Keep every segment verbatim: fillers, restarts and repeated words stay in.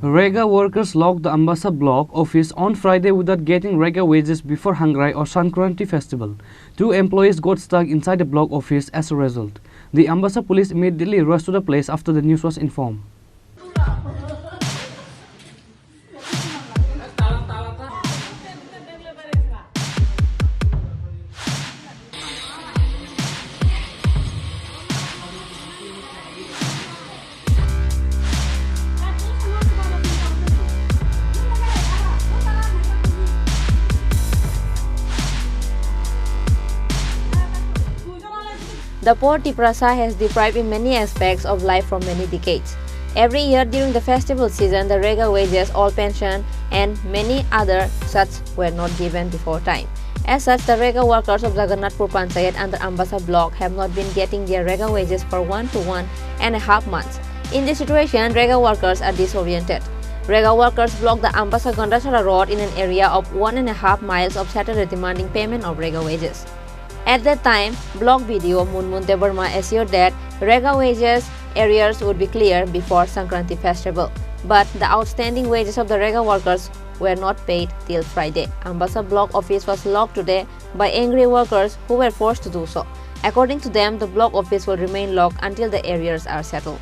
Rega workers locked the Ambassa block office on Friday without getting Rega wages before Hangrai or Sankranti festival. Two employees got stuck inside the block office as a result. The Ambassa police immediately rushed to the place after the news was informed. The poor Tiprasa has deprived in many aspects of life for many decades. Every year during the festival season, the Rega wages, all pension, and many other such were not given before time. As such, the Rega workers of Jagannathpur Panchayat under Ambassa block have not been getting their Rega wages for one to one and a half months. In this situation, Rega workers are disoriented. Rega workers blocked the Ambassa Gandasara road in an area of one and a half miles of Saturday, demanding payment of Rega wages. At that time, block B D O Munmun Debbarma assured that Rega wages arrears would be clear before Sankranti festival, but the outstanding wages of the Rega workers were not paid till Friday. Ambassa block office was locked today by angry workers who were forced to do so. According to them, the block office will remain locked until the arrears are settled.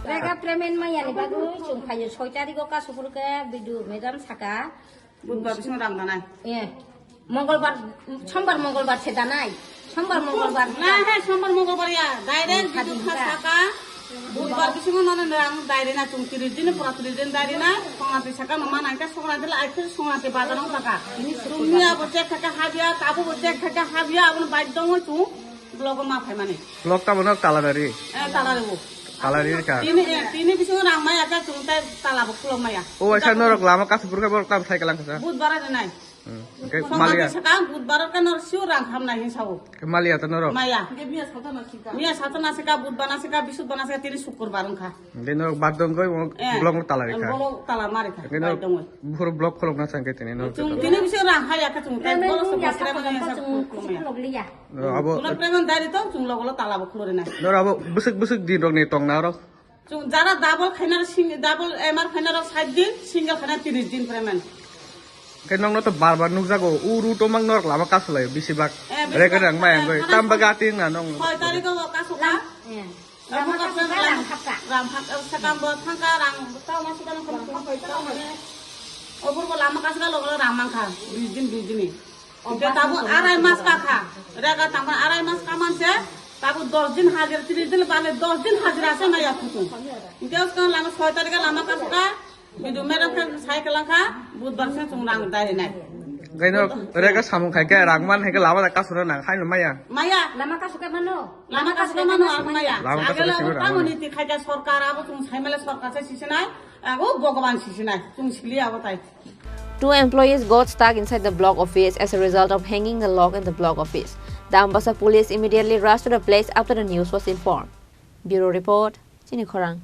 Rega payment maya ni bagwi chwng phaio soi tarikh o kasu phuru khe B D O madam saka. Budbar bisingo rang danai. Eh, Mongolbar, Sombar Mongolbar se danai. Sombar Mongolbar. Na, he, Sombar Mongolbar ya. Direct Sadi biduk kha saka. Budbar bisingo nono rang dairi na, chwng tris din, pura tris din dairi na. Songati saka no mana, engke Songati la, aike Songati bazar no saka. Chwng miya bo check kha kha habya, tabu bo check kha kha habya, aboni bai dongoi chwng. Block o ma phaimani. Block tamo no tala dari? Eh, tala rw. Tala ri kha. Tini, eh, tini bisingo rang maya kha, chwng tai tala bo khulok maya. O, waisa norok lama kasu phuru khe borok tam cycle ang kha. Budbar rinai. Hmm. Oke, Songati maliya. Saka budbar khe nor siu rang khamnai hin sao. Oke, maliya ta norok. Maya. Miya sato na sika, budbar na sika, bisudbar na sika, tini sukurbar wngkha. Oke, norok bad dongoi, o, eh, block no tala ri kha. Block tala mari kha. Oke, norok bai dongoi. Buphuru block khulok na chang khe tini norok. Chwng tini bisingo rang haya khe chwng tai borok se bosra maya sa khulok maya. Abo. Ulo payment dari tong, chwng logo lo tala bo khulori nai. Nor abo bwswk bwswk din rok ni tong na oro. Chwng jara double khaina sing, double M R khaina rok sait din, single khaina tris din payment. Khe nong no to bar bar nukjago, u route o mang norok lama kasu lai bisi bak. Eh, bisi bak. Record ang mai ang goi, eh, tam baga tin na nong. Soi tarikh o kasu kha. Eh. Lama kasu kha, rang khapka. Rang khap, eh, sakam bo thangka rang. Tao ma sika nang kham kham khoi tao ma. Obor bo lama kasu kha logo lo rang mangkha, tris din, tris din ni. Hingke tabuk arai mas kakha. Rega tangma arai mas kaman se, tabuk dos din hajira, tris din bale dos din hajira se maya kutung. Hingke uskang lama soi tarikh lama kasu kha, bidu madam khe sai kalang kha, budbar se chwng rang dai rinai. Gaino rega samung khai khe rang man hai khe lama da kasu na nang hai no maya. Maya. Lama kasu kha mano. Lama kasu kha mano ang maya. Lama kasu kha simi rang mano. Agela tamo niti khai kha sorkar abo chwng sai male sorkar se sisinai, abo Bhagwan sisinai, chwng sili abo tai. Two employees got stuck inside the block office as a result of hanging the lock in the block office. The Ambassa police immediately rushed to the place after the news was informed. Bureau report, Chini Khorang.